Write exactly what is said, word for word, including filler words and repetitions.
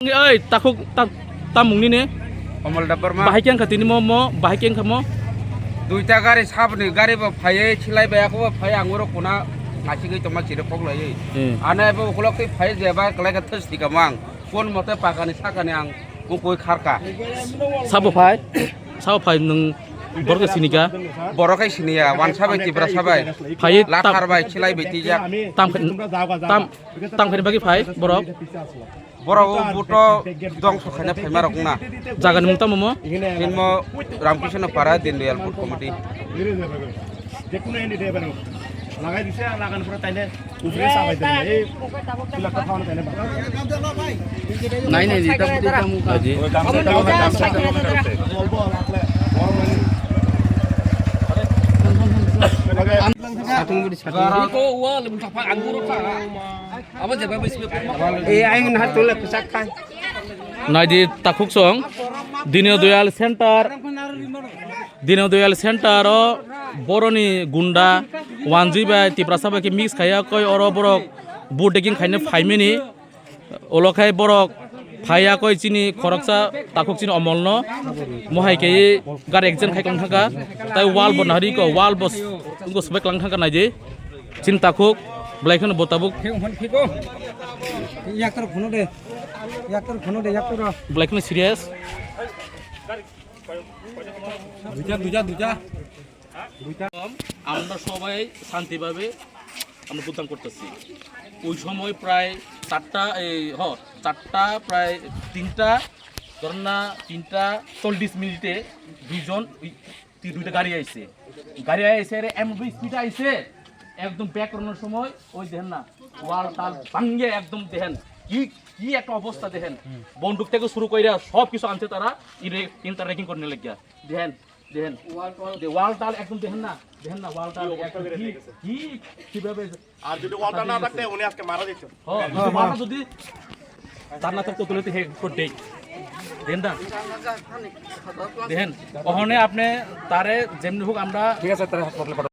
Oi, takhuk ta-, tamung nini? Omol Debbarma. Bahai khe wngkha tini mo, mo, bahai khe wngkha mo? Duita gari sabni gari bo phaiwi, silai bai ako bo phai, ang oro kuna nasigwi tongma chiri kok laiwi. Eh. Ano abo ukulok twi phai je ba kwlai khe thwsni kamo ang. Kon mote pakani sakani ang mukui kharka. Sabo phai? Sabo phai nwng borok khe sini kha? Borok khe sini ya, wansa bai Tiprasa bai. Phai tam- Lathar bai, silai bai tijak. Tam khe, tam, tam khe bagwi phai borok? Borok o buto dongso khaina phaima rok na. Jagani mung tamo mo? Hinmo Ramkisno Para Dindayal Booth Committee. Nai nai di, ta pudi ta mung ka. Aji. Satung budi satung. Iko wal mung thapa anggur ka. Abo jeba bisi. Eh, aing na tole kusak khai. Naidi takhuk song, Dino Doyal Center, Dino Doyal Center o boroni gunda wanjui bai Tiprasa bai khe mix khaiya koi oro borok boot taking khaina phaimani, olo khai borok phaiya koi chini khoroksa takhuk chini omolno mohai khe gari accident khai tong thangkha, tai wall bo nahari ko wall bo s-, wngko swbai klang thangkha naidi. Chini takhuk, belai kheno bo tabuk. Yaktor phunu de. Yaktor phunu de, yaktor. Belai kheno serious. দুইটা, দুইটা, দুইটা। আমরা সবাই শান্তিভাবে আমরা ভোটদান করতেছি। ওই সময় প্রায় চারটা, এই, হ, চারটা প্রায় তিনটা, ধরেন না, তিনটা চল্লিশ মিনিটে দুইজন, ওই তি-, দুইটা গাড়ি আইছে। গাড়ি আইছে, রে, এমন স্পিডে আইছে, একদম ব্যাক করানোর সময় ওই দেখেন না, ওয়াল টাল ভাঙ্গে একদম দেখেন, কি, কি একটা অবস্থা দেখেন। বন্দুক থেকে শুরু করে সব কিছু আনছে তারা, ইরে, ইন্টার রেকিং করে নিয়ে লেগে। দেখেন, দেখেন। ওয়াল টাল। দে-, ওয়াল টাল একদম দেখেন না, দেখেন না, ওয়াল টাল কি অবস্থা একদম করে কি, রেখেছে। কি, কিভাবে আর যদি ওয়ালটা না থাকতে, উনি আজকে মারা যেত। হ, যদি ওয়ালটা যদি তার না থাকতো, তাহলে তো হে করতেই। দেখেন না? দেখেন, ওখানে আপনি তারে যেমনি হোক আমরা ঠিক আছে, তারে হাসপাতালে পাঠাবো।